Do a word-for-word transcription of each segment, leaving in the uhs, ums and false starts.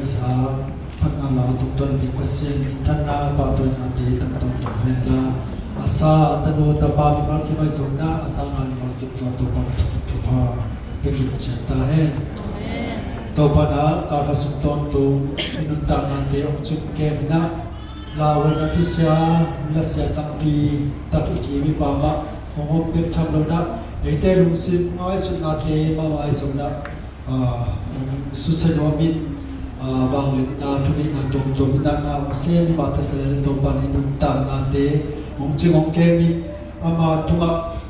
Isa phatna la tungtawn biak Pasian minthanna pahtawinate tangtawn tawh hen la, a sa a tanu a tapa mimal kim ahi zongin a, a zanga mimal kim tua Topa thupha pia kim ciat ta hen. Topa na kalkha sung tawntung i nuntaknate hong cing kem in a, lauhuaina thusia lasia tampi tak i kim i pam ah hong om bek tham lo in a, eite lungsim ngaihsutnate mahmah ahi zongin a, ah, susia nuam in, ah, vangliatna thuneihna tuamtuam in a na hong sem i mah tase le Topa na i nuntaknate hong cing hong kem in, ama tungah,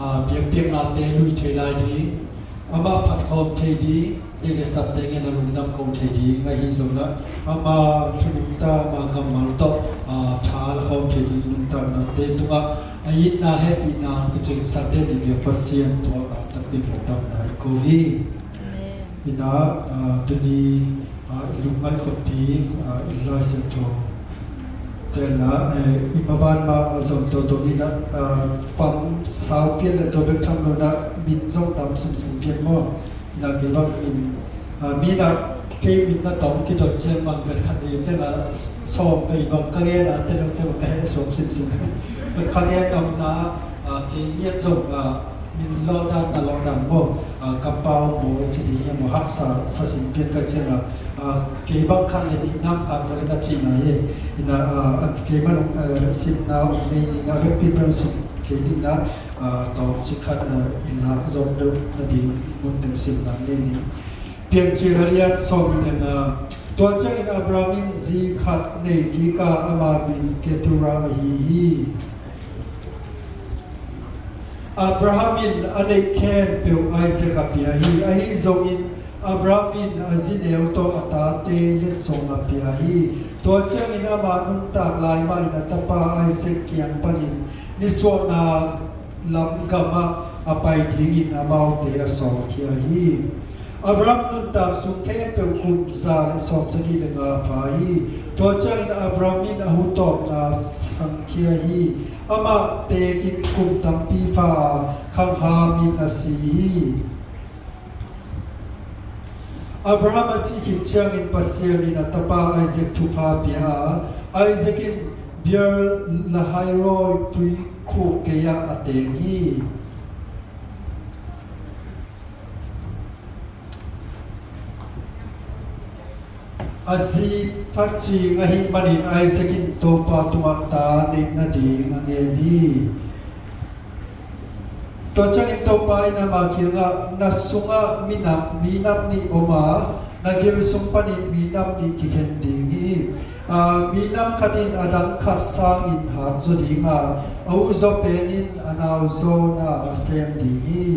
ah, biakpiaknate lui thei lai ding, amah phat khawm thei ding, deih le sapte ngen a lungdam ko thei ding ahi zongin a, ama thu nungta, ama kammal tawh, ah, tha la khawm thei ding i nuntaknate tungah a itna hehpihna hong kicingsak den i biak Pasian tungah a takpi lungdamna i ko hi. Amen. Ina, ah, tuni, ah, i lungngaih khuapi, ah, i Lai Siangtho telna, eh, i maban mah a zom toto ni na, ah, fam sau pian le to bek tham lo na, min zong tam simsim pian maw? Ina kei bang min, ah, mi na kei min na tom kidot ciang bang bet khat ni ciang a sawm pei bang ka gen a, te bang ciang bang ka heh sawm simsim. Ka gen tom na, ah, kei ngiat zong, ah, min lawh dan na lawh dan maw, ah, ka pau maw ci ding hiam maw, haksa sa sin pian ka ciang a, ah, kei bang khan le nih nam khan pale ka cihna hi. Ina, ah, ah, kei man, ah, simna om nei ning a vekpi pen sim kei ning na, ah, tawm ci khat, ah, i lak zawt deuh nading mun teng simna nei ning. Piancil a lian sawm nih le nga. Tua ciangin Abraham in zi khat nei kik a, ama min Keturah ahi hi. Abraham in a neih khempeuh Isaac a pia hi. Ahi zongin Abraham in a zi neu tawh a tate letsong a pia hi. Tua ciangin ama nuntak lai mahin a tapa Isaac kiang panin nisuahna lam gamah a pai dingin amaute a sawlkhia hi. Abraham nuntak sung khempeuh kum za le sawmsagih le nga a pha hi. Tua ciangin Abraham in a hutawpna sangkhia hi. Amah teekin kum tampi pha a, khanghamin a si hi. Abraham a sih khit ciangin Pasian in a tapa Isaac thupha pia a, Isaac in Beer-lahai-roi tuikhuk gei-ah a teng hi. A zi thak cing ahih manin Isaac in Topa tungah ta neih nading a ngen hi. Tua ciangin Topa in ama kiangah, na sungah minam, minam nih om a, na gil sung panin minam nih kikhen ding hi. Aa, minam khat in a dang khat sangin hat zaw ding a, a uzaw pen in a nauzaw na a sem ding hi.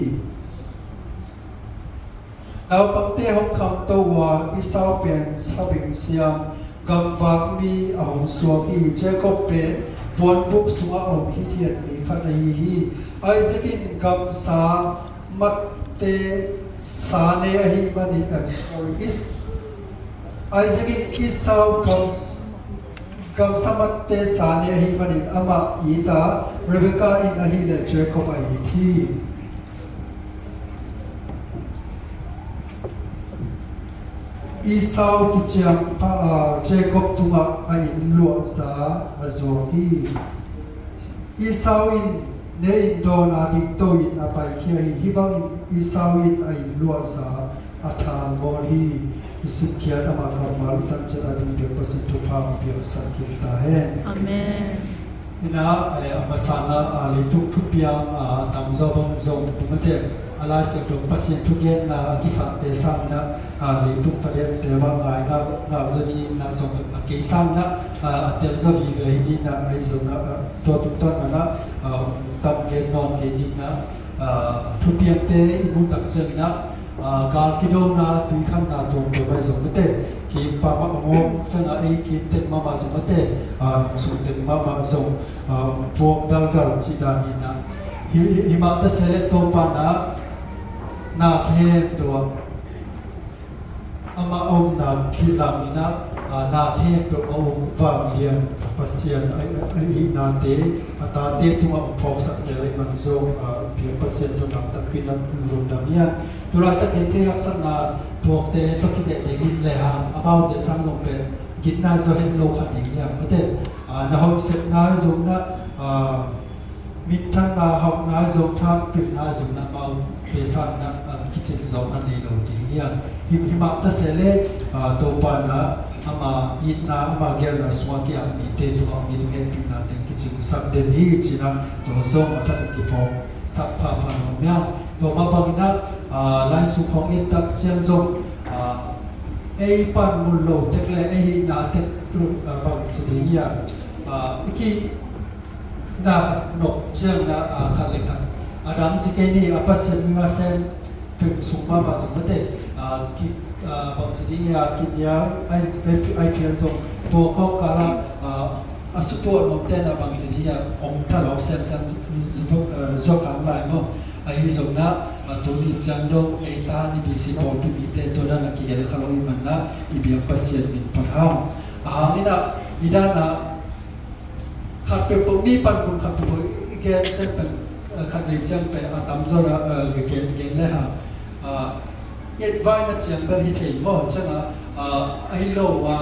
Naupangte hong khangto uh a, Esau pen sabeng siam, gamvak mi a hong suak hi. Jacob pen puanbuk sungah a om hithiat mi khat ahi hi. Isaac in gamsa matte sa ne ahih manin, eh, sorry, Is-, Isaac in Esau gams-, gamsa matte sa ne ahih manin amah it a, Rebekah in ahih leh Jacob a it hi. Esau kiciam pah a, Jacob tungah a inn luahza a zuak hi. Esau in ne in dawn a dingto in a paikhia hi. Hih bangin Esau in a inn luahza a thangbawl hi. I simkhiat ama kammal i tanciat a ding biak Pasian thupha hong piaksak kim ta hen. Amen. Ina, eh, a masa-in ah, leitung thupiang, ah, a tamzaw bang zong pu mate, a Lai Siangtho Pasian thugenna a kikhahte sangin ah, leitung fadente bang ngai ngah, ngah zaw ni in ah zong a kei sangin ah, a tel zaw vive hi ni in ah, ahi zongin ah, tua tungtawn manin ah, tam gen nawn kei ni in ah, thupiangte i muh tak ciangin ah, aa, gal kidona, tui khanna tuamtuam ahi zong mate, kim pam ah a ngawm ciangin ei kim tek mahmah zong mate, aa, nungsung tek mahmah zong, aa, puak daldal cih dan hi in ah. Hi, hi, hi mah ta se leh Topa in ah na khempeuh ah amah a omna kilam in ah, aa, na khempeuh a om vanglian Pasian a, a, a ihnate a tate tungah hong phawksak zel ahih man zong, aa, biak Pasian tungah takpi in ah lungdam hi a. Tulaitak genthei haksatna thuakte tawh kidehdeh in lehang amaute sang zong pen gitna zaw het lo kha ding hiam? Mate, ah, na hoihsepna zong na, ah, minthanna, hauhna zong than, pilna zong na amaute sang na, ah, kicing zawhna nei lo ding hiam? Hi, hi mah ta se leh, ah, Topa na ama itna, ama geelna sungah kiang mite tungah hong it hong hehpihna teng kicingsak den hi ci-in ah, tua zong a thakin kiphawksak phapha nuam hiam? Tua mah bangin ah, ah, Lai Siangtho khawng i et tak ciang zong, ah, ei panmun lo tek leh ei hihna tek, ah, bang ci ding hiam, ah, i ki na nok ciang na, ah, khat le khat a dang ci kei ni, a Pasian mi nasem teng sung mahmah zong mate, ah, ki, ah, bang ci ding hiam, kinial, ai, ai phial zong tua kawmkal ah, ah, a sutuah nuamte na bang ci ding hiam, hong thalawp semsem, ah, zaw kang lai maw? Ahi zong na, ah, tuni ciang dong ei ta ni B C pawlpi mite tua dan a kihel kha lo i hih man na, i biak Pasian min phat hang. A hang in ah, i dan ah, khat peuhpeuh mi panmun khat peuhpeuh i gen ciang pen, eh, khat vei ciang pen a tamzaw na, eh, gen, gen le hang, ah, i et vai na ciang bel hi thei maw? Ciang a, ah, ahi lo a,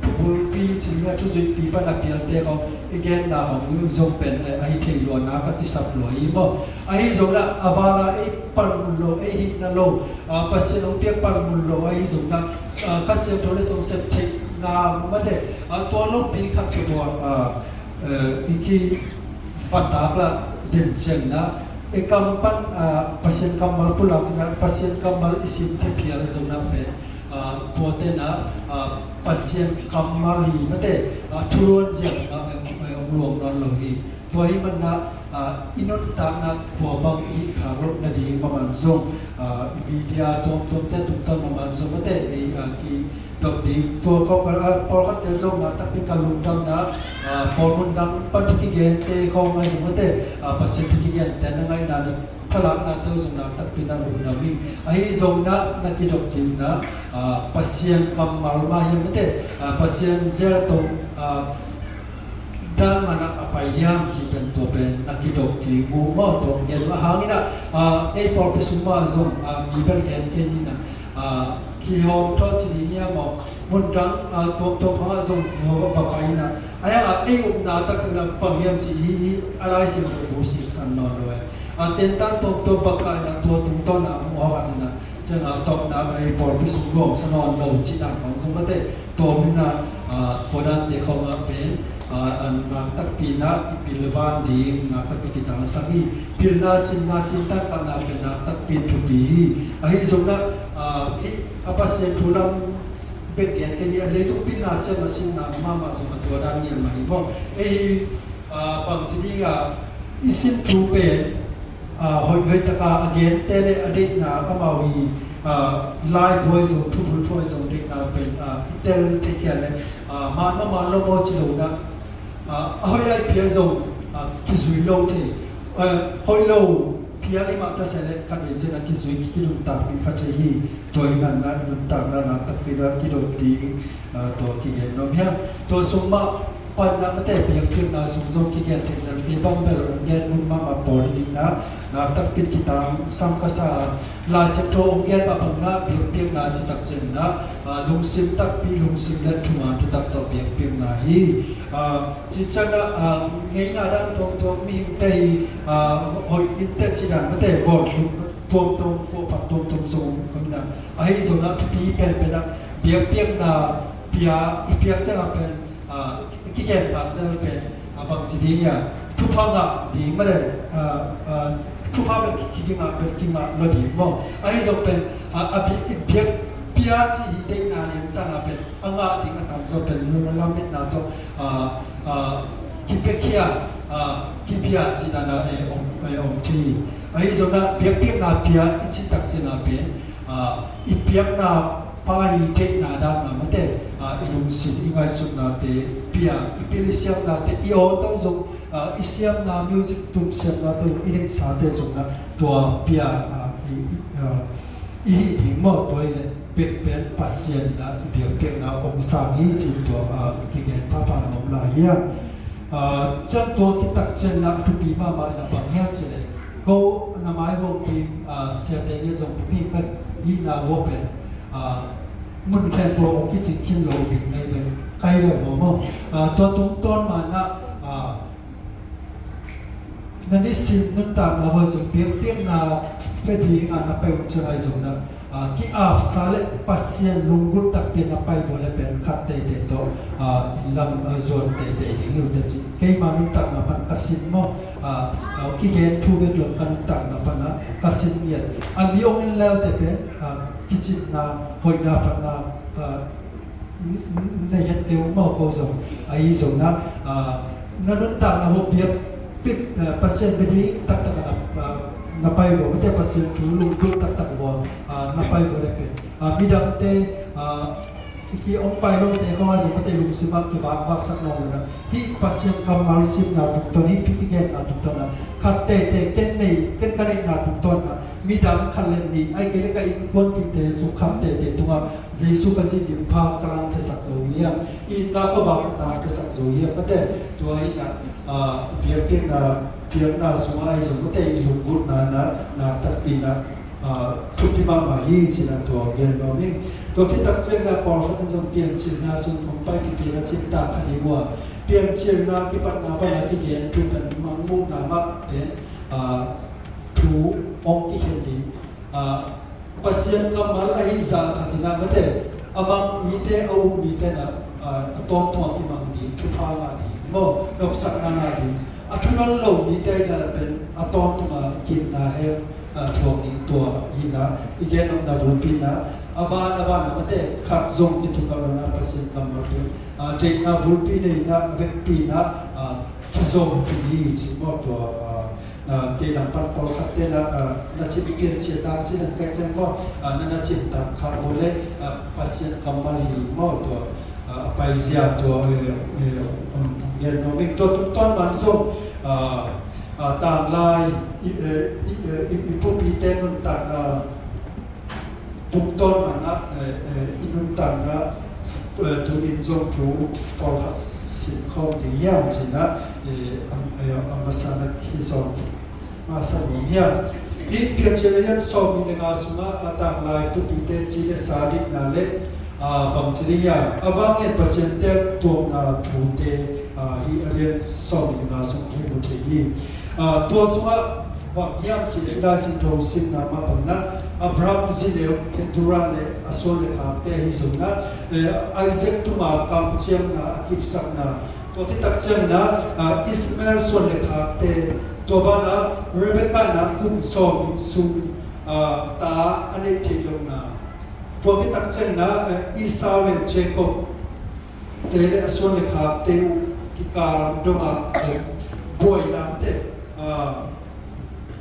thubulpi ci ding a, thuzuihpi pan a pialte khawng i genna khawng zong pen, eh, ahi thei lua, na ka kisap lua hi maw? Ahi zong na a val a ei panmun lo, ei hihna lo, ah, Pasian hong piak panmun lo ahi zong na, ah, Kha Siangtho le zong sep theihna mate, ah, tua lopi khat ka buang, ah, eh, i kivatak lah den ciang na, i kam pan, ah, Pasian kammal pulak na, Pasian kammal i sim khe phial zong na pen, ah, tuate na, ah, Pasian kammal hi mate, ah, thuluan ziang na, eh, eh, hong luang nawn lo hi. Tua hi man na, ah, i nuntakna khua bang i khak loh nading maman zong, ah, i media tuamtuamte tungtawn maman zong mate, ei, ah, kidop ding. Tua khawng, ah, pawlkhatte zong na takpi ka lungdamna, ah, pawlmun dang pan thu kigente khawng ahi zong mate, ah, Pasian thu kigente na ngaihna na thalaknate zong na takpi na lungdam hi. Ahi zong na, na kidop ding na, ah, Pasian kammal mah hiam mate, ah, Pasian zel tawh, ah, dan man ah a pai hiam cih pen tua pen na kidop ding uh maw? Tua hong gen uh a hang in ah, ah, ei pawlpi sung mah zong, ah, mi bel gen kei ni na, ah, kihawmthawh ci ding hiam maw? Mun dang, ah, tuamtuam hang ah zong va, va pai in ah, a hiang ah ei upna taktak na bang hiam cih hi, hi a Lai Siangtho bu siksan nawn lo eh. Ah, tentan tuamtuam va kah in ah tua tungtawn ah hong hawh in ah, ciang a tawpna ei pawlpi sung gawmsa nawn lo cih dan khawng zong mate, tua min ah, ah, tua dante khawng ah pen, ah, ah, nak takpi na i pil van ding, nak takpi kitangsak hi. Pilna, sinna, tintan kahna pen nak takpi thupi hi. Ahi zong na, ah, hih a Pasian thu lam bek gen kei ni, a leitung pilna siam a sinna mahmah zong a tua dan ngel mah hi maw? Ei, ah, bang ci ding a, i sin thu pen, ah, hoih, hoih taka a gente le a deihna amau i, ah, laibu ahi zong, thubul thu ahi zong deihna pen, ah, i tel thei kei a le, ah, man mah man lo maw ci lo na, ah, a hoih a i phial zong, ah, kizui lo thei, ah, hoih lo phial i mah ta se le khat vei ciang a kizui ki, kinuntakpih kha thei hi. Tua hi man na i nuntakna nak takpi na kidop ding, ah, tua kigen nuam hiam? Tua sung mah pan na mate biakpiakna sung zong kigen thei zel kei bang bel hong gen mun mahmah pawl hi na, nak takpi kitangsak ka sa. Lai Siangtho hong gen mah bang na biakpiakna cih tak ciang na, ah, lungsim takpi, lungsim le thuman thutak tawh biakpiakna hi. Ah, cih ciang na, ah, ngeina dan tuamtuam mihingte hi, ah, hoih in teh cih dan mate bawl tuamtuam, kuaphat tuamtuam zong om na. Ahi zong na thupi penpen na biakpiakna pia, i piak ciang a pen, ah, kigen khak zel pen, ah, bang ci ding hiam, thupha ngah ding mah le, ah, ah, thupha pen ki, ki, kingah pen kingah lo ding maw? Ahi zong pen, ah, a bi, i biak pia ci hi deihna lian sang a pen a ngah ding a tamzaw pen lametna tawh, ah, ah, kipiakhia, ah, kibia cih dan a, eh, om, eh, om thei. Ahi zong na biakpiakna pia i cih tak ciang a pen, ah, i piakna pa hi theihna dan mah mate, ah, i lungsim, i ngaihsutnate pia, i pil i siamnate, i aw tawh zong, ah, i siamna, music tum siamna tawh i neihsate zong na tua pia, ah, i, i, ah, i hih ding maw? Tua hi le bekbek Pasian in ah i biakpiakna hong sang hi ci tua, ah, kigen phapha nuam lai hiam? Ah, ciang tua kitak ciang na a thupi mahmah in ah bang hiam ci le ko Mai vawng ding, ah, siate ngiat zong pipi ka hihna vawng pen, ah, mun khempeuh hong kicing khin lo ding ngai ve, kai ve vawng maw. Ah, tua tungtawn manah, ah, na nisim nuntakna vawng zong biakpiakna pe ding a na pai uh ciang ai zong na, ah, ki-apsa le Pasian lunggulh takpi na pai vawng le pen khat teitei tawh, ah, lam, ah, zuan teitei ding hi uh te ci. Keima nuntakna pan ka sin maw. Ah, ah, kigen thu bek lo ka nuntakna pana ka sin ngiat. A mi ong en leute pen, ah, kicinna, hoihna, phatna, ah, n-, n-, nei het kei uh maw ko zong. Ahi zong na, ah, na nuntakna vawng biak pit, ah, Pasian bia ding taktak a na, ah, na pai vawng. Mate Pasian thu lunggulh taktak vawng, ah, na pai vawng le pen. Ah, midangte, ah, ki ong pai lote khawng a zong mate lungsim ah kivakvaksak nawn lo na. Hih Pasian kammal simna tungtawn, hih thu kigenna tungtawn a khat teitei ken nei, ken ka neihna tungtawn a midang khat le nih, ai kei le ka innkuanpihte sung khat teitei tungah Jesu ka zi dim pha ka langkhiasak zo hiam? Itna khuavak ka tangkhiasak zo hiam? Mate tua hi na, ah, biakpiakna, biakna sungah ai zong mate i lunggulhna na, na takpi na, ah, thupi mahmah hi ci-in a tua gen nuam ing. Tua khit tak ciangin a pawlkhat in zong Piancilna sung hong pai pipi na cimtak kha ding uh a, Piancilna kipatna pan a kigen thu pen Mangmuhna mah pen, ah, thu hong kikhen ding. Ah, Pasian kammal ahi zah khat in a mate a mang mite, a um mite na, ah, a tawntung a kimang ding, thupha ngah ding maw, nopsakna ngah ding. A thunon lo mite na pen a tawntung a kimna hel, ah, thuak ding tua hi na, i gen nopna bulpi na, a ban a ban a mate khat zong kitukalh lo na Pasian kammal pen, ah, deihna bulpi nei na, a vekpi na, ah, kizom khin hi ci maw tua, ah, ah, kei lam pan pawlkhat te na, ah, na cim Piancilna ci dan kai seng maw, ah, na na cimtak kha vawng le, ah, Pasian kammal hi maw tua, ah, a paizia tua, eh, eh, um, gen nuam ing. Tua tungtawn man zong, ah, ah, tanglai i, eh, i, eh, i, i pupite nuntakna tungtawn manah, eh, eh, i nuntakna, eh, tunin zong thu pawlkhat sin khawm ding hiam ci-in ah, eh, am-, eh, a masa na hi zong ding masa nuam hiam? Hih Piancil a lian sawmnih le nga sungah a tanglai pupite ci le sa deihna le, ah, bangci ding hiam? A vanglian Pasian teltuamna thute, ah, hih a lian sawmnih le nga sung hi mu thei hi. Ah, tua sungah bang hiam cih leh Lai Siangtho simna mah bangin ah Abraham zi neu Ketura le a suan le khakte ahi zongin ah, eh, Isaac tuma kamciamna a kipsakna, tua khit tak ciangin ah, ah, Ishmael suan le khakte, tua banah Rebekah in ah kum sawmnih sung, ah, ta a neih theih lohna, tua khit tak ciangin ah, eh, Esau le Jacob te le a suan le khakte uh kikal dongah, eh, buaina te, ah,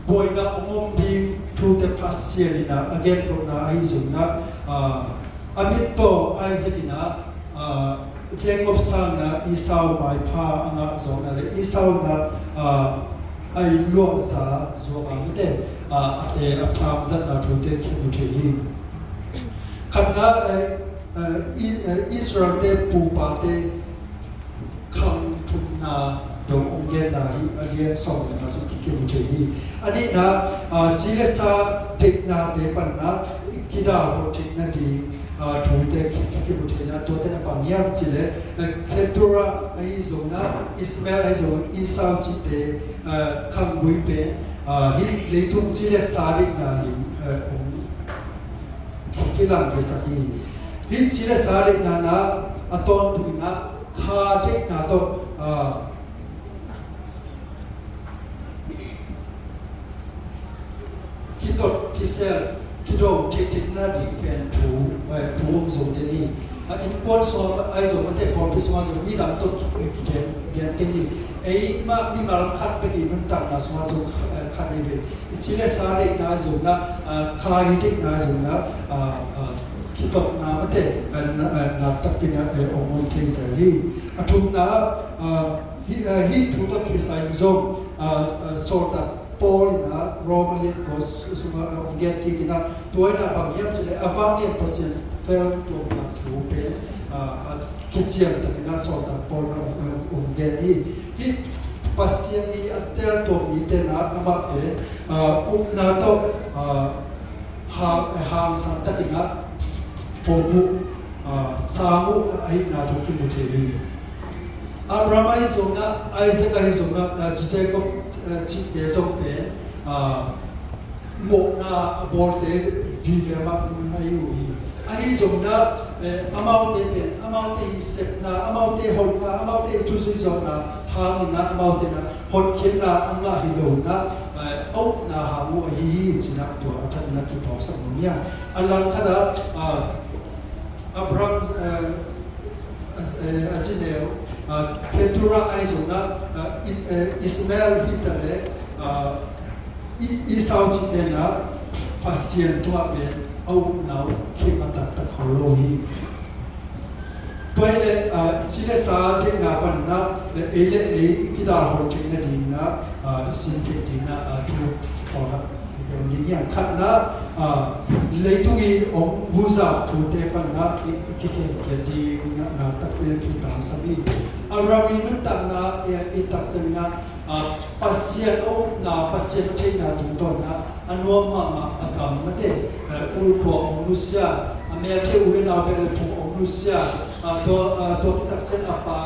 buaina hong om ding thute Pasian in ah a genkholhna ahi zongin ah, ah, a mit tawh Isaac in ah, ah, Jacob sangin ah Esau maipha a ngah zawkna le Esau in ah, ah, a inn luahza zuak a mite, ah, a, eh, a thamzatna thute kimu thei hi. Khatna, eh, eh, I-, eh, Israel-te pupate khang thumna dong hong genna hi, a lian sawm le nga sung kikim thei hi. A nihna, ah, ci le sa deihnate panna kidalvawh theihna ding, ah, thute ki-, kikim theihna, tuate na bang hiam cih leh, eh, Ketura ahi zongin ah, Ishmael ahi zongin, Esau cihte, ah, khanggui pen, ah, hih leitung ci le sa deihna lim, eh, hong ki-, kilang kisak hi. Hih ci le sa deihna na a tawntungin ah kha deihna tawh, ah, kitot, kisel, kido theihtheihna ding pen thu, eh, thu om zo den hi. Ah, innkuan sungah ahi zong, mate pawlpi sungah zong midang tawh ki, eh, kigen, gen kei hi. Eimah mimal khat bek i nuntakna sungah zong kha-, eh, khat hi ve. I ci le sa deihna zongin ah, ah, kha i deihna zongin ah, ah, ah, kitotna mate, ah, na, ah, nak takpi in ah, eh, hong om thei zel hi. A thumna, ah, hih, ah, hih thu tawh kisai zong, ah, ah, sawltak Paul in ah Rome a lian kua sungah, ah, hong gen kik in ah, tua in ah bang hiam cih leh a vanglian Pasian fel tuamna thu pen, ah, ah, kician takin ah sawltak Paul in ah hong, hong, hong gen hi. Hih Pasian i a teltuam mite na amah pen, ah, upna tawh, ah, hang, hangsan takin ah pom uh, ah, sang uh ahihna thu kimu thei hi. Abraham ahi zongin ah, Isaac ahi zongin ah, ah, Jacob, ah, cihte zong pen, ah, mawhna a bawlte vive mah ahi uh hi. Ahi zongin ah, eh, amaute pen, amaute i sepna, amaute hoihna, amaute i thuzui zawhna hangin ah amaute na hotkhiatna a ngah hi lo in ah, eh, a upna hang uh ahi hi ci-in ah tua a thakin ah kiphawksak nuam hi. A langkhat ah, ah, Abraham, eh, a, eh, a zi neu, ah, Keturah ahi zongin ah, ah, Is-, eh, Ishmael hi ta leh, ah, I-, Esau cihte na Pasian tungah pen a upna uh khem a taktak khol lo hi. Tua hi leh, ah, ci le sa deihna panin ah, eh, ei le ei i kidal hawlcing nadingin ah, ah, sin theih dingin ah, ah, thu pawlkhat i gen ding hi. Khatna, ah, leitung i hong huzap thute panin ah i, i kikhen kik dingin ah nakpi takin kitangsam hi. Abraham i nuntakna, eh, i et tak ciangin ah, ah, Pasian a upna, Pasian a theihna tungtawn ah a nuam mahmah a gam mate, eh, ulkhua hong nusia, a melthei u le nau beh le phung hong nusia, ah, tua, ah, tua khit tak ciang a pa,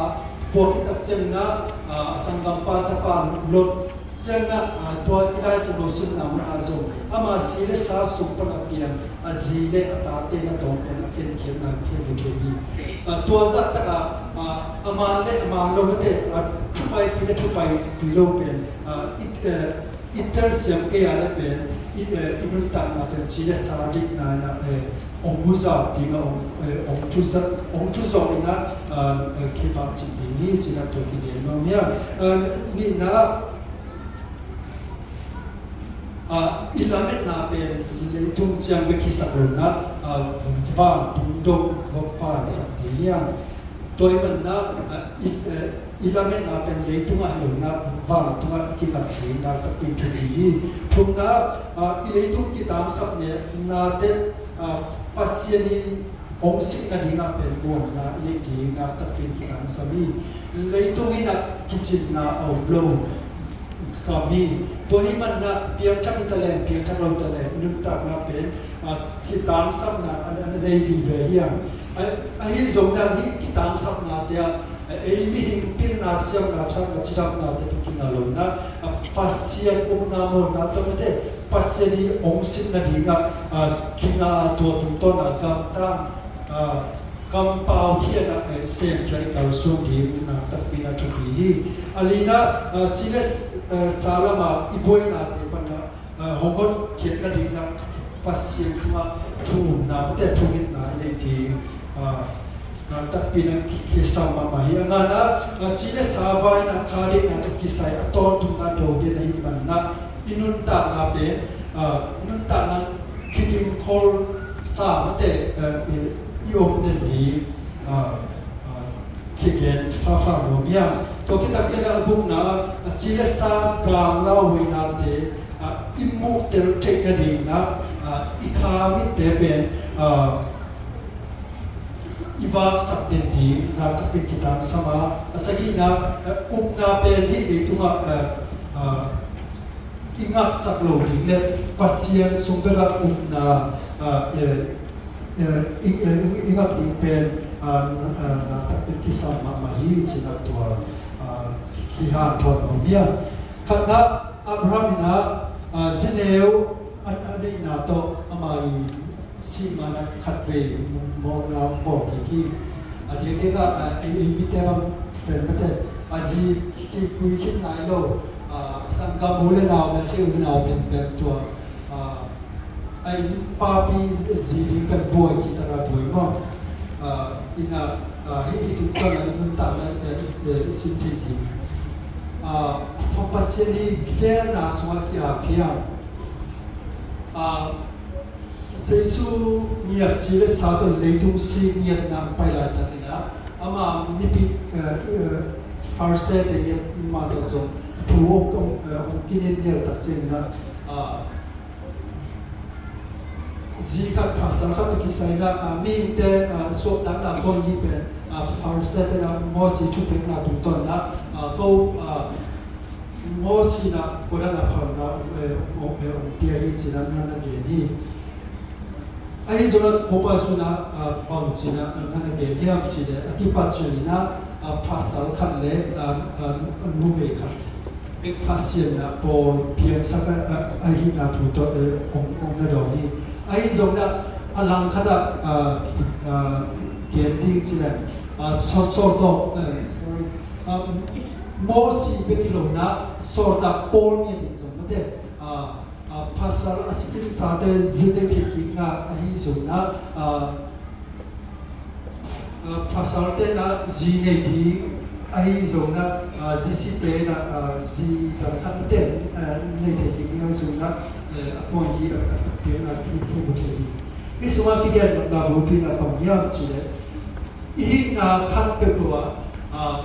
tua khit tak ciangin ah, ah, a sanggampa tapa Lot ciangin ah, ah, tua i Lai Siangtho simna mun ah zong ama si le sa sung pan a piang a zi le a tate na tawh pen a khenkhiatna khem uh thei hi. Ah, tua zah tak ah, ah, a man le a man lo mate, ah, thupaipi le thupaipi lo pen, ah, i, eh, i telsiam kei a leh pen, i, eh, i nuntakna pen ci le sa deihna in ah, eh, hong huzap ding ah, hong, eh, hong thuza-, hong thuzawh in ah, ah, eh, kibang cih ding hi ci-in ah tua kigen nuam hi. Ah, nihna, ah, i lametna pen leitung ciang bek hisak lo in ah, ah, vantung dong bek paisak ding hi. Tua ahih manin ah, ah, i, eh, i lametna pen leitung ah hi lo in ah, vantung ah i kilak ding nakpi takin thupi hi. Thumna, ah, i leitung kitangsapna teh, ah, Pasian in hong sik nading ah pen muanna i neih ding nakpi takin kitangsam hi. Leitung in ah kicinna a om lo. Ka mi, tua ahih manin ah piangthak hi ta leng, piangthak lo hi ta leng, i nuntakna pen, ah, kitangsapna a, a nei vive hi hang. Ah, ahi zongin ah hih kitangsapnate ah, ah, ei mihing pilna, siamna, thatna, cidamnate tawh kinga lo in ah, ah, Pasian upna muanna tawh mate, Pasian in hong sik nading ah, ah, kinga, tua tungtawn ah gamtang, ah, kampau khiatna, eh, semkhia i kalsuan ding nakpi takin thupi hi. A lina, ah, ci le, eh, sa lam ah i buainate panin ah, ah, hong hotkhiat nading ah Pasian tungah thungetna, mate thungetna i neih ding, ah, nakpi takin ki, kisam mahmah hi. A ngana, ah, ci le sa vai in ah kha deihna tawh kisai a tawntungna do den ahih manin ah i nuntakna pen, ah, i nuntakna kigingkhol sa mate, ah, i, i om den ding, ah, ah, kigen phapha nuam hi hang. Tua khit tak ciangin ah a gukna, ah, ci le sa gal lauhuainate, ah, i muhtel theih nading ah, ah, i kha mitte pen, ah, i vaksak den ding nakpi takin kitangsam a, a sagihna, eh, upna pen hih leitung ah, eh, eh, i ngaksak lo ding le Pasian sung bek ah upna, eh, eh, eh, i, eh, i ngak ding pen, eh, eh, nakpi takin kisam mahmah hi ci-in ah tua, eh, kihanthawn nuam hi hang. Khatna, Abraham in ah, ah, zi neu a, a neihna tawh ama i sih ma-in ah khatvei mawhna bawl kik hi. A diakdiak ah, ah, ei, ei mite bang pen mate, a zi ki, kikui khit nai lo, ah, sanggam u le nau, melthei u le nau penpen tua, ah, a inn papi zi ding pen buai cih tak a buai maw. Ah, in ah, ah, hih, hih tungtawn ah i nuntakna, eh, i, eh, i sin thei ding. Ah, Pa, Pasian i geelna sungah ki-ap hi hang. Ah, Jesu ngiat ci le sa tawh leitung si ngiat in ah pai laitakin ah, ama mipi, eh, eh, Pharisee-te ngiat mah tawh zong thu hong, eh, hong kinin nial tak ciangin ah, ah, zi khat, pasal khat tawh kisai in ah, ah, mihingte, ah, suahtakna khawi hi pen, ah, Pharisee-te in ah Moses thupekna tungtawn in ah, ah, ko, ah, Moses in ah kua dan a phalna, eh, hong, eh, hong pia hi ci-in ah na na gen hi. Ahi zongin ah Topa Jesu in ah, ah, bang ci-in ah na na gen hiam cih leh, a kipat ciangin ah, ah, pasal khat le, ah, ah, numei khat bek Pasian in ah pawl piangsak a, ah, ahihna thu tawh, eh, hong, hong na dawng hi. Ahi zongin ah a langkhat ah, ah, ah, gen ding ci-in ah, ah, sawl, sawl tawh, eh, sorry, ah, Moses bek hi lo in ah sawltak pawl ngiat in zong mate, ah, ah, pasal a sikinsate zi nei theih kikna ahi zongin ah, ah, ah, pasalte in ah zi nei ding ahi zongin ah, ah, zi site in ah, ah, zi dan khat mate, ah, nei theih kikna ahi zongin ah, eh, a kuang hi a, a, a piangna ki, ki mu thei hi. Hih sungah kigen nopna bulpi in ah bang hiam cih leh, i hihna khat peuhpeuh ah, ah,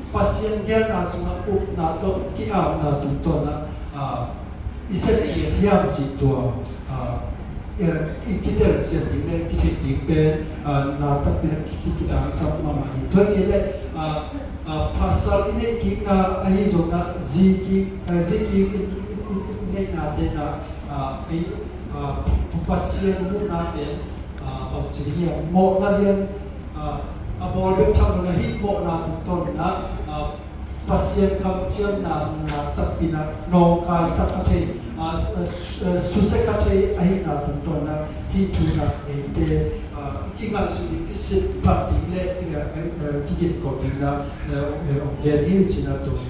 Pasian gelna sungah upna tawh ki-apna tungtawn ah, ah, i sep i et hiam cih tua, ah, i, i kitelsiam ding le kithei ding pen, ah, nakpi takin a ki, ki, kitangsap mahmah hi. Tua hi kei leh, ah, ah, pasal i neih kikna ahi zongin ah zi kik, ah, zi kik i, i, i, i neihnate in ah, ah, ei, ah, Pasian muhna pen, ah, bangci ding hiam, mawhna lian, ah, a bawl bek tham lo in ah hih mawhna tungtawn in ah, ah, Pasian kamciamna nakpi takin ah nawngkaisak kha thei, ah, su, ah, su, ah, susia kha thei ahihna tungtawn in ah hih thu in ah eite, ah, i kingaihsut ding, i sitpat ding le, eh, eh, eh, kiginkhawm ding in ah, eh, eh, hong gen hi ci-in ah tua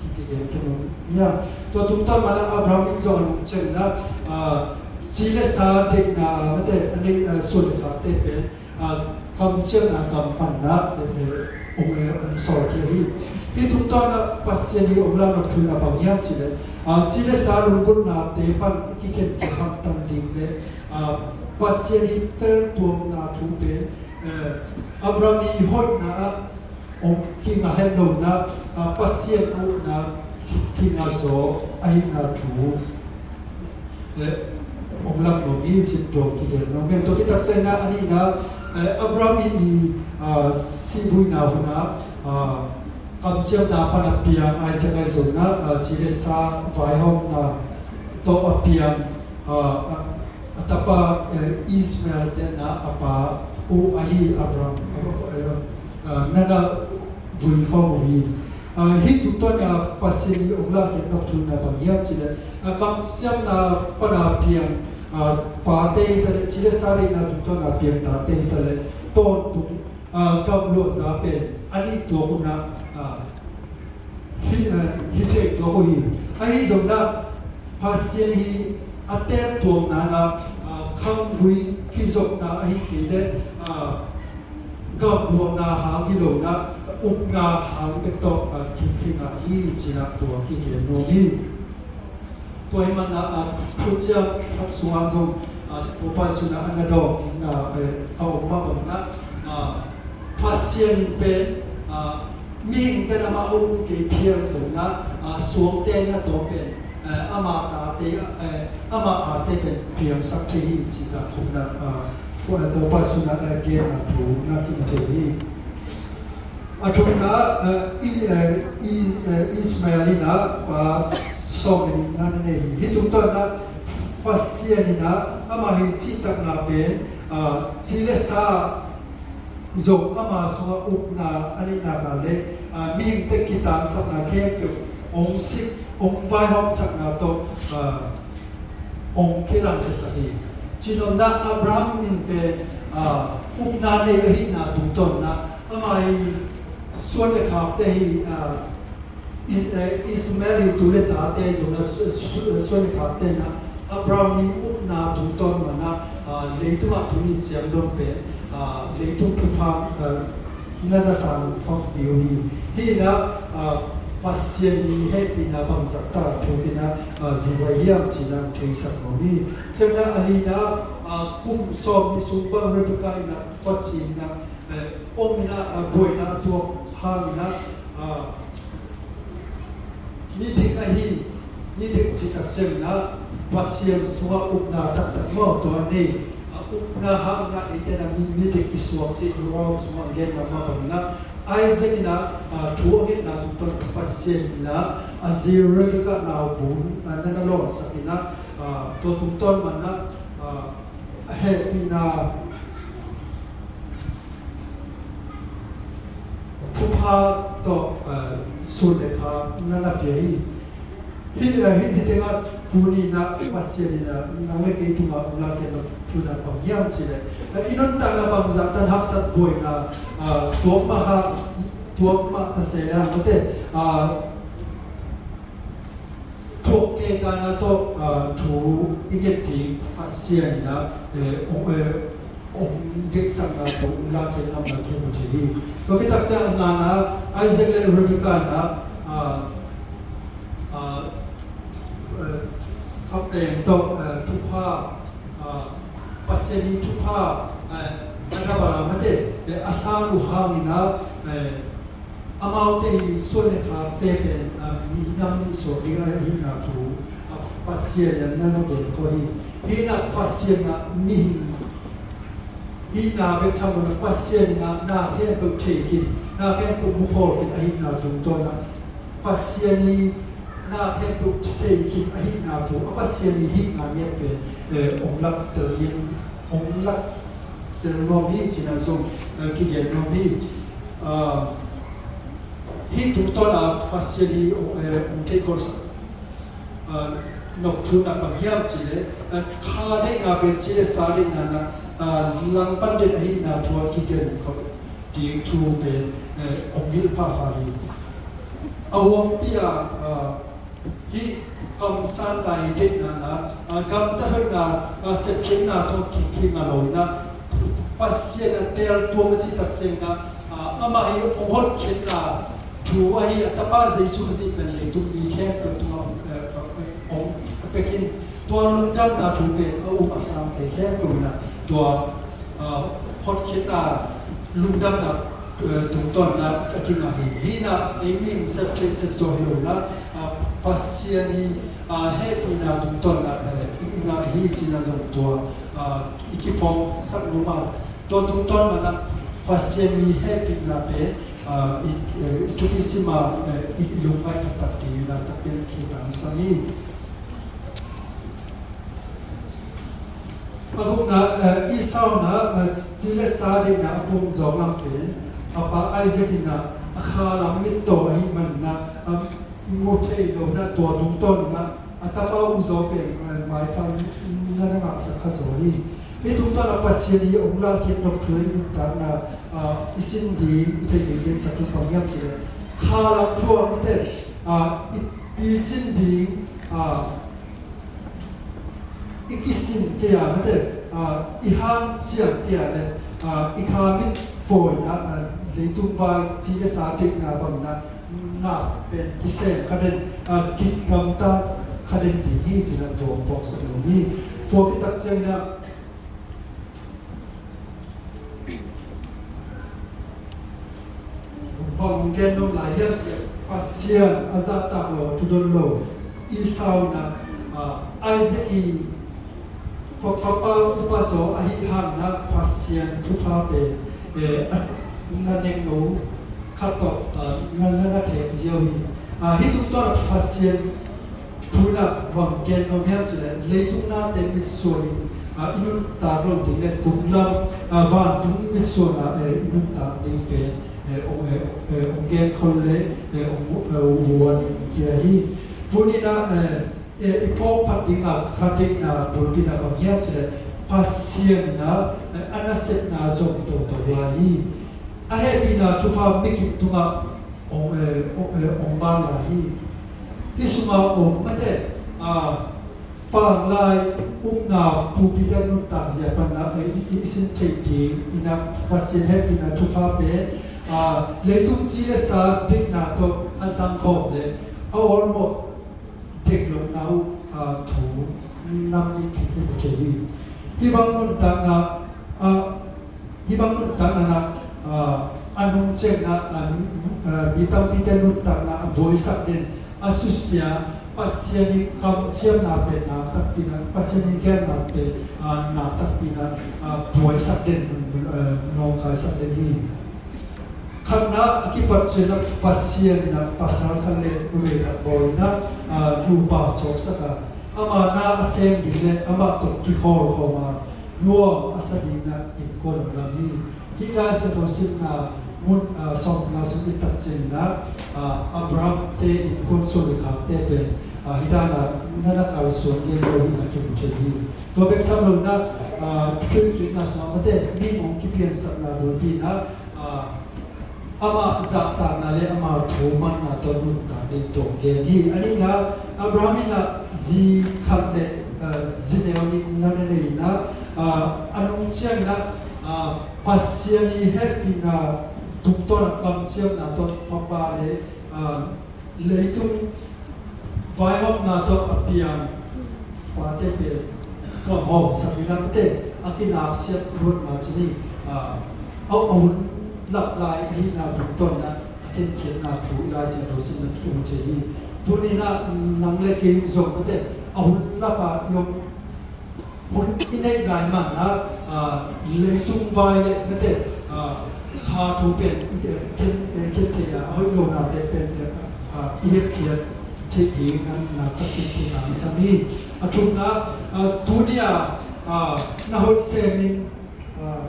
ki, kigen khin uh hi. Tua tungtawn mah in ah Abraham in zong a lungciang in ah, ah, ci le sa deihna, ah, mate, a neih, ah, suan le khakte pen, ah, kamciamna gam pan in ah, eh, eh, hong, eh, hong sawlkhia hi. Hih tungtawn in ah Pasian in hong lahnop thu in ah bang hiam cih leh, ah, ci le sa lunggulhnate pan i kikhen kik hamtang ding le, ah, Pasian in i teltuamna thu pen, eh, Abraham i hoihna ah hong kingah het lo in ah, ah, Pasian a upna ki, kingah zaw ahihna thu, eh, hong lam nuam hi ci-in tua kigen nuam hi. Tua khit tak ciangin ah a nihna, eh, Abraham i, ah, sihvuina hun ah, ah, kamciamna pan a piang Isaac ahi zongin ah, ah, ci le sa vaihawmna tawh a piang, ah, ah, a tapa, eh, Ishmael te in ah a pa uh ahi Abraham, eh, eh, ah, na na vui khawm uh hi. Ah, hih tungtawn in ah Pasian in hong lakkhiat nop thu in ah bang hiam cih leh, ah, kamciamna pan a piang, ah, pate hi ta leh, ci le sa deihna tungtawn in ah piang tate hi ta leh, tawntung, ah, gamluah za pen a nih tuak un ah, ah, hi, ah, hi thei tuak uh hi. Ahi zongin ah Pasian in a teltuamna in ah, ah, khanggui kizopna ahih kei leh, ah, gamluahna hang hi lo in ah, upna hang bek tawh, ah, ki, kingah hi ci-in ah tua kigen nuam hi. Tua ahih manin ah, ah, Thuciam Khat sungah zong, ah, Topa Jesu in ah a na dawng ding in ah, eh, a om mah bangin ah, ah, Pasian pen, ah, mihingte in amah a um kei phial zongin ah, ah, suangte in a tawh pen, eh, ama tate, eh, ama ate pen piangsak thei hi ci-in zahkhopna, ah, fu, eh, Topa Jesu in ah, eh, genna thu na kimu thei hi. A thumna, eh, i, eh, i, eh, Ishmael in ah pa sawm le nihna na nei hi. Hih tungtawn in ah Pasian in ah ama i cihtakna pen, ah, ci le sa zong ama sungah upna a neih nak leh, ah, mihingte kitangsapna khempeuh hong sik, hong vaihawmsakna tawh, ah, hong kilangkhiasak hi. Ci-in ah Abraham in pen, ah, upna nei ahihna tungtawn in ah ama i suan le khakte hi, ah, Is, eh, Ishmael i tu le tate ahi zongin ah su, su, suan le khakte in ah Abraham i upna tungtawn mah in ah, ah, leitungah tuni ciang dong pen, ah, leitung thupha, ah, na na sang fakpi uh hi. Hih in ah, ah, Pasian i hehpihna bangzah ta thuk in ah, ah, zihzai hiam ci-in ah theisak nuam hi. Ciangin ah a lina, ah, kum sawm nih sung bang Rebekah in ah Pasian in ah, eh, om in ah, ah, buaina a tuak hang in ah, ah, Midik ahi, midik cih tak ciangin ah Pasian sungah upna taktak maw, tua nei, a upna Hang na eite na mi, mi dik kisuak ci Rom sungah gen na ma bang na Isaac in a, ah, thu a ngetna tungtawn Pasian in a, a zi Rebecca naupang, ah, na na lawnsak in a, ah, tua tungtawn man na, ah, a hehpihna thupha tawh, ah, sun le kha na na pia hi. Hi, eh, hi, hi tengah tuni na Pasian in a nang le kei tungah ong lakhiatna thu na bang hiam cih leh, eh, i nuntakna bangzah tan haksat buaina, ah, tuak mah ha, tuak mah ta se le hang mate, ah, thuak kei kana tawh, ah, thu i nget ding Pasian in a, eh, ong, eh, ong deihsakna thu ong lakhiat namna ki mu thei hi. Tua khit tak ciang a ngana Isaac le Rebecca in a, ah, ah, eh, a peng tawh, eh, thupha, ah, Pasian i thupha, eh, a na bala mate, eh, a sang uh hangin a, eh, amaute hi suan le khakte pen, ah, mi nam nih suak ding ahihna thu, ah, Pasian in a na na genkhol hi. Hihna Pasian a mihing hihna bek tham lo in a Pasian in a na khempeuh thei khin, na khempeuh mukhawl khin ahihna tungtawn a Pasian i na khempeuh thei khin ahihna thu a Pasian i hihna ngiat pen, eh, ong lak tel in, ong lak tel nuam hi cih na zong, eh, kigen nuam hi. Ah, hih tungtawn a Pasian i ong, eh, ong theih khol sak, ah, nop thu na bang hiam cih leh, ah, kha deihna pen ci le sa deihna na, ah, langpan den ahihna thu a kigen khol ding thu pen, eh, ong hilh phapha hi. A huampi a, ah, hih kamsanna i deihna na, ah, gamtat hoihna, ah, sepkhiatna tawh ki, kingah lo in a Pasian a teel tuam a cih tak ciangin a, ah, amah hi ong hotkhiatna thu ahi a tapa Jesu Khazih pen leitung mi khempeuh tungah, eh, eh, ong pia khin, tua lungdamna thu pen a um a sangte khempeuh in a tua, ah, hotkhiatna lungdamna, eh, tungtawn in a a kingah hi. Hih na ei mihing sep theih sep zaw hi lo in a, ah, Pasian i, ah, hehpihna tungtawn in a, eh, i, i ngah hi cih na zong tua, ah, i kiphawk sak nuam a, tua tungtawn man a Pasian i hehpihna pen, ah, i, eh, i thupi sim a, eh, i, i lungvai phatphat ding in a takpi in kitamsam hi. A gukna, eh, Esau in a, eh, ci le sa deihna a pom zawk lam pen a pa Isaac in a, a kha lam mittaw ahih manin a, a mu thei lo in a tua tungtawn in a, a tapa uh zaw pen, eh, maipha na na ngahsak kha zaw hi. Hih tungtawn a Pasian i ong lakhiat nop thu le i nuntakna, ah, i sin ding, i theih ding liansak thu bang hiam cih leh kha lam thu a mate, ah, i picin ding, ah, i kisin kei a mate, ah, i hanciam kei a le, ah, i kha mit pawi in a, ah, leitung vai ci le sa deihna bang in a na pen kisem kha den, ah, kigamta kha den ding hi cih na tua phawksak nuam hi. Tua khit tak ciangin a bang gen nuam lai hiam cih leh Pasian a zahtak lo, a thudon lo Esau in a, ah, Isaac i fa, fapa upa zaw ahih hangin a Pasian thupha pen, eh, a na nek lo khat tawh, ah, na, na, na khek ziau hi. Ah, hih tungtawn a Pasian thu in a bang gen nuam hiam cih leh leitung nate mitsuan in, ah, i nuntak lo ding le tung lam, ah, vantung mitsuan ah, eh, i nuntak ding pen, eh, ong, eh, eh, ong genkhol le, eh, ong, eh, ong huan in pia hi. Tuni in a, eh, eh, i phawk phat ding a kha deihna bulpi in a bang hiam cih leh Pasian in a, eh, a nasepna zong toto lai hi. A hehpihna thupha mikim tungah ong, eh, ong, eh, ong ban lai hi. Hih sungah ong mate, ah, panglai upna pupite nuntak zia pan in a, eh, i, i sin theih ding in a Pasian hehpihna thupha pen, ah, leitung ci le sa deihna tawh a zangkhawm le a awlmawh dek lohna uh, ah, thu nam ding kik hi mu thei hi. Hih bang nuntakna, ah, hih bang nuntakna na, ah, a nung ciangin a, ah, ah, mi tampite nuntakna a buaisak den, a susia, Pasian i kamciamna pen nak takpi in ah, Pasian i genna pen, ah, nak takpi in ah, ah, buaisak den, ah, nawngkaisak den hi. Khatna a kipat ciangin ah Pasian in ah pasal khat le numei khat bawl in ah, ah, nupa suaksak a, ama na a sem ding le amah tawh kikhawl khawm a, nuam a sa ding in ah innkuan hong lam hi. Hih Lai Siangtho simna mun, ah, sawmnga sung i et tak ciangin ah, ah, Abraham te innkuan suan le khakte pen, ah, hih dan a na na kalsuan gen lo hi in ah kimu thei hi. Tua bek tham lo in ah, ah, Thuthuk Kitna sungah mate, mi hong kipiansakna bulpi in ah, ah, amah zahtakna le ama thu manna tawh nuntak ding tawh gen hi. A nihna, Abraham in ah zi khat le, ah, zi neu nih na na nei in ah, ah, a nung ciangin ah, ah, Pasian i hehpihna tungtawn a kamciamna tawh fapa le, ah, leitung vaihawmna tawh a piang fate pen kamhawmsak in ah mate, a kinaksiat luat ma ci ni, ah, a, a hun lap lai ahihna tungtawn in ah a khenkhiatna thu i Lai Siangtho simna kimu thei hi. Tuni in ah nang le kei zong mate, a hun lap a i om hun i neih lai man ah, ah, leitung vai le mate, ah, kha thu pen i, eh, khen, eh, khen thei a, a hoih lonate pen, eh, ah, i hepkhiat theih ding in ah nak takin kitangsam hi. A thumna, ah, tuni a, ah, na hoih semin, ah,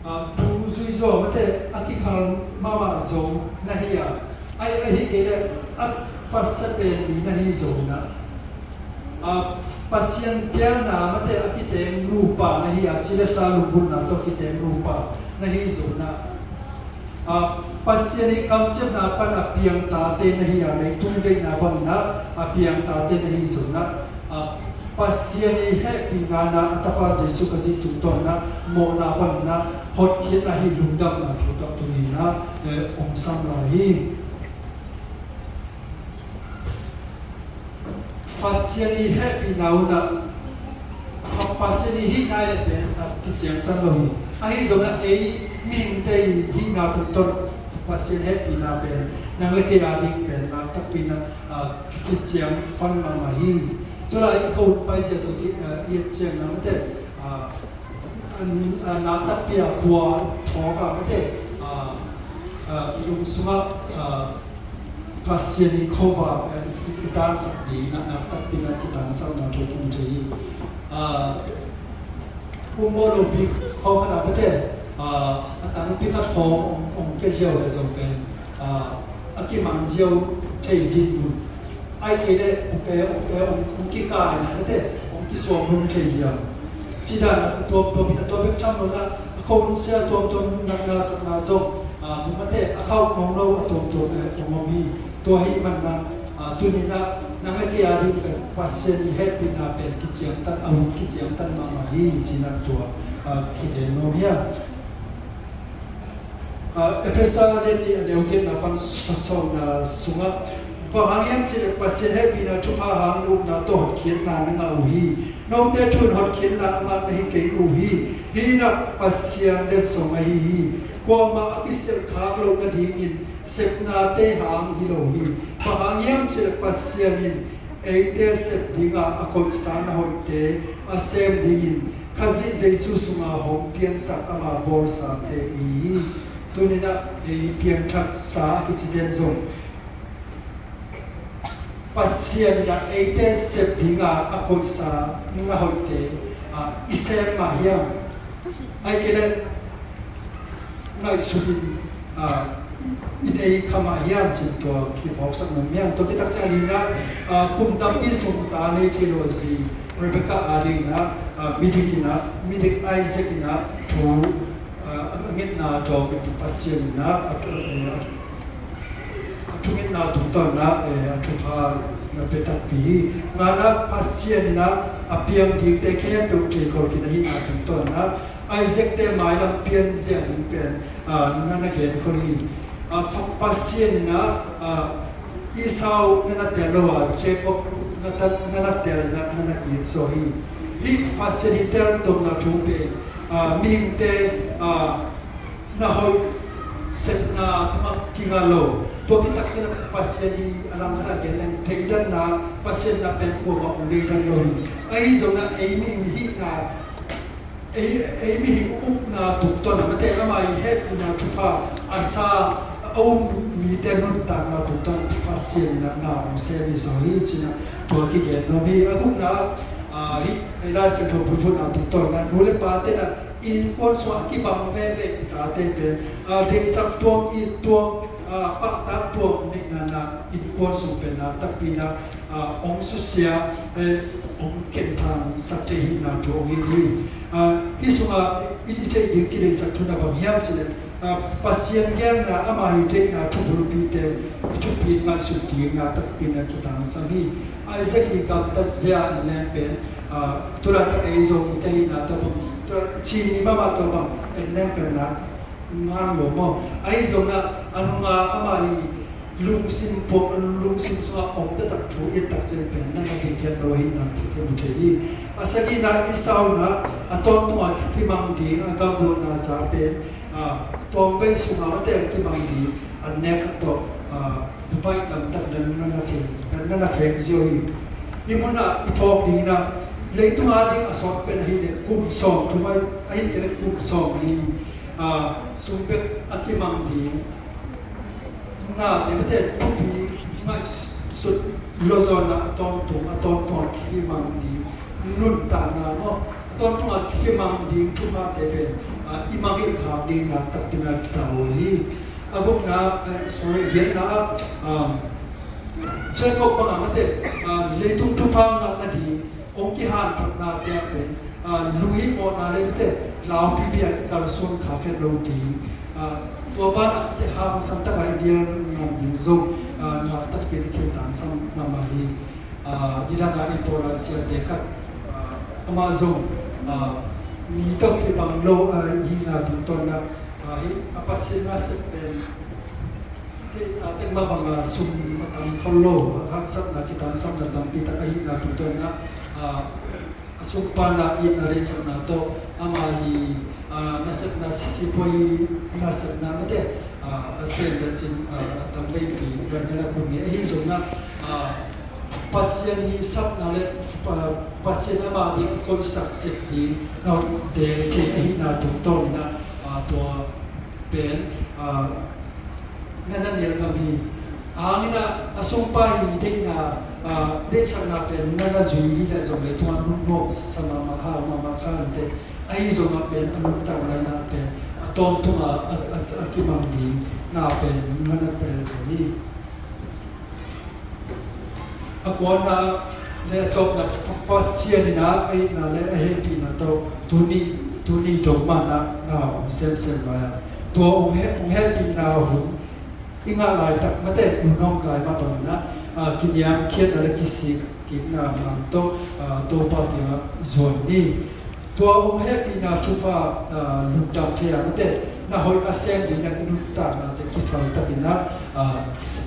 ah, thu zui zaw mate, a kikhal mahmah zo na hi a, ai, ahi kei le a fatsa pen mi na hi zo in ah, ah, Pasian pialna mate a kiteng nupa na hi a, ci le sa lunggulhna tawh kiteng nupa na hi zo in ah, ah, Pasian i kamciamna pan a piang tate na hi a, leitung deihna bangin ah a piang tate na hi zo in ah, ah, Pasian i hehpihna in ah a tapa Jesu Khazih tungtawn in ah mawhna bangin ah hotkhiatna hi lungdamna thu tawh tuni in ah, eh, hong sam lai hi. Pasian i hehpihna un ah, Pa-, Pasian i hihna i le pen, ah, kiciangtan lo hi. Ahi zongin ah ei mihingte i hihna tungtawn Pasian hehpihna pen nang le kei a ding pen nak takpi in ah, ah, kiciang fan mahmah hi. Tulai i kho paizia tawh ki, ah, i et ciang na mate, ah, an, ah, nak takpi a khua thawk a mate, ah, ah, i lung sungah, ah, Pasian i khuavak, eh, i, i tansak ding in ah nak takpi in ah kitangsakna thu kimu thei hi. Ah, um bawl lopi khawng khat ah mate, ah, a tangpi khat khawng hong, hong kia ziau le zong pen, ah, a kimang ziau thei dinmun. Ai kei le, eh, eh, hong, hong kikai in ah mate, hong kisuam lum thei hiam. Ci dan a tuamtuam in ah tua bek tham lo in ah, a khuahun sia tuamtuam natna sakna zong, ah, mate, a khauh mawngno a tuamtuam, eh, hong om hi. Tua ahih manin ah, ah, tuni in ah nang le kei a ding pen Pasian i hehpihna pen kiciangtan, a hun kiciangtan mahmah hi ci in ah tua, ah, kigen nuam hi a. Ah, Efesa lian nih a neu giatna pan sa-, sawmna sungah, bang hang hiam cih leh Pasian hehpihna thupha hang na upna tawh hotkhiatna na ngah uh hi. Note thu in hotkhiatna amah na hi kei uh hi. Hih in ah Pasian letsong ahi hi. Kuamah a kisilhkhak loh nadingin sepnate hang hi lo hi. Bang hang hiam cih leh Pasian in eite sep dinga a koihsa na hoihte a sem dingin Khazih Jesu sunga hong piansak ama bawlsate i hi. Tuni in ah ei piangthaksa a kici den zong Pasian in ah eite sep dinga a koihsa na hoihte, ah, i sem mah hiam? Ai kei le ngaihsut in, ah, i, i nei kha mah hiam cih tua kiphawksak nuam hi ing. Tua khit tak ciang a nihna, ah, kum tampi sung ta nei thei lo a zi Rebecca a dingin ah, ah, midik in ah, midik Isaac in ah thu, ah, a ngetna tawh Pasian in ah, ah, ah, a thungetna tungtawn in ah, eh, a thupha na pia takpi hi. Ngana, Pasian in ah a piang dingte khempeuh theikhol khin ahihna tungtawn in ah Isaac te mailam pianzia ding pen, ah, na na genkhol hi. Ah, Pa-, Pasian in ah, ah, Esau na na tel lo a, Jacob na ta-, na na tel in ah na na it zaw hi. Hih Pasian i teltawmna thu pen, ah, mihingte, ah, na hoih sepna tungah kinga lo. Tua kitak ciangin Pasian i a langkhat a gen leng theidanna, Pasian na pen kuamah hong deidan lo hi. Ahi zongin ei mihing hihna, ei, ei mihing upna tungtawn a, mate, ama i hehpihna thupha a sa a um mite nuntakna tungtawn Pasian in a na hong sem hi zaw hi ci-in a tua kigen nuam hi. A gukna, ah, hih, hih Lai Siangtho pulpitna tungtawn a nu le pate na innkuan sungah a kibang veve i tate pen, ah, deihsak tuam, it tuam, ah, pahtak tuam neihna na innkuan sung pen naktakpi in a, ah, hong susia, eh, hong kenthangsak thei hihna thu hong hilh hi. Ah, hih sungah i, i theih ding kideihsak thu na bang hiam cih leh, ah, Pasian genna ama i deihna thubulpite i thupi ngaihsut ding naktakpi in a kitangsam hi. Isaac i gamtat zia en leng pen, ah, tulaitak ei zong i te hihna tawh bang, tulai, cini mahmah tawh bang en leng pen nak ngan lo maw? Ahi zongin a nunga ama i lungsim puak, lungsim sungah om taktak thu i et tak ciang pen na na kikhen lo hi na kikhen thei hi. A sagihna Esau in a tawntung a kimang ding a gamlawhna za pen, ah, tawmvei sungah mate a kimang ding a nek tawh, ah, baih lamtak na, na, na khen, na, na khen ziau hi. Hih munah i phawk ding in a leitung a ding a sawt pen ahih leh kum sawm thum ahih kei leh kum sawm li, ah, sung bek a kimang ding. Nate mate thupi ngaihsut lo zaw in a tawntung, a tawntung a kimang ding nuntakna maw, a tawntung a kimang ding thuphate pen, ah, i mangngilh khak ding naktakpi in a kitawh hi. A gukna, ah, sorry, a giatna, ah, Jacob bangah mate, ah, leitung thupha ngahna ding hong kihanthawnna te ah pen, ah, lunghimawhna le mate laupipi a i kalsuan khak het lo ding, ah, tua banah mate hangsan takin i dial ngam ding zong, ah, naktakpi in kitangsam mahmah hi. Ah, nidang a i pawl a siate khat, ah, amah zong, ah, mi tawh kibang lo, ah, hihna tungtawn in a, ah, hih a Pasian nasep pen theihsa tek mah bangin sum a tam khol lo, a haksatna kitangsamna tampi tak ahihna tungtawn in a, ah, a sumpa na itna deihsakna tawh ama i, ah, nasepna, sipuai nasepna mate, ah, a sem le cin, ah, a tam veipi na na kun nge. Ahi zongin a, ah, Pasian i sapna le, ah, Pasian ama ding a koihsak sek ding na te te ahihna tungtawn in a, ah, tua pen, ah, na na nial ngam hi. Hangin a, a sumpa i deihna, ah, deihsakna pen na na zui hi leh zong lei tungah nunnuam sa mahmah, hau mahmah kha inteh. Ahi zongin a pen a nuntakna in a pen a tawntung a, a, a, a kimang ding na pen na na tel zaw hi. A kuana le a tawpna Pasian in a itna le a hehpihna tawh tuni, tuni dong man a na hong semsem lai a, tua hong he, hong hehpihna hun i ngah laitak mate i hun om lai mah bangin a, a, kiniamkhiatna le kisik kikna man tawh, a, Topa kiangah zuan ni. Tua hong hehpihna thupha, ah, lungdam thei a mate na hoih a sem ding a i nuntaknate kithal takin a, ah,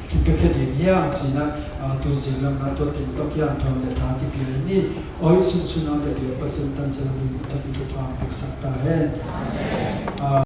kipiakhia ding hiam ci-in a, ah, tu zing lam na tua teng tawh kiangthawn le tha kipia hi ni. Aw, i sunsun a mate Pasian tangcel ding a thakin thupha hong piaksak ta hen. Ah,